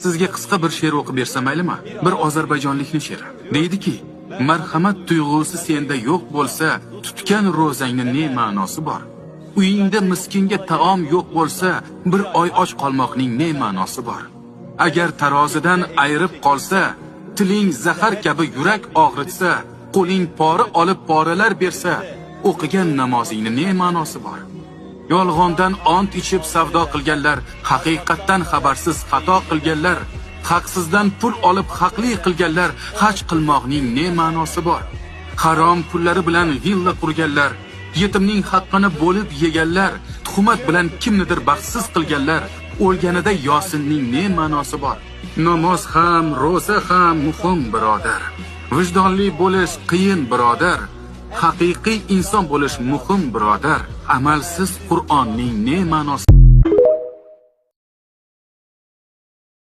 Sizga qisqa bir she'r o'qib bersam maylimi? Bir ozarbayjonlikning she'ri. Deydiki, marhamat tuyg'usi senda yo'q bo'lsa, tutgan ro'zangni ne ma'nosi bor? Uyingda miskinga taom yo'q bo'lsa, bir oy och qolmoqning ne ma'nosi bor? Agar tarozidan ayirib qolsa, tiling zahar kabi yurak og'ritsa, qo'ling pora olib poralar bersa, o'qigan namozingni ne ma'nosi bor? Yolg'ondan ont ichib savdo qilganlar, haqiqatdan xabarsiz xato qilganlar, haqsizdan pul olib haqli qilganlar, haj qilmoqning ne ma'nosi bor? Harom pullari bilan villa qurganlar, yetimning haqqini bo'lib yeganlar, tuhmat bilan kimnidir baxtsiz qilganlar, o'lganida Yosinning ne ma'nosi bor? Namoz ham, ro'za ham muhim, birodar. Vijdonli bo'lish qiyin, birodar. Haqiqiy inson bo'lish muhim, birodar. Amalsiz Qur'onning ne ma'nosi?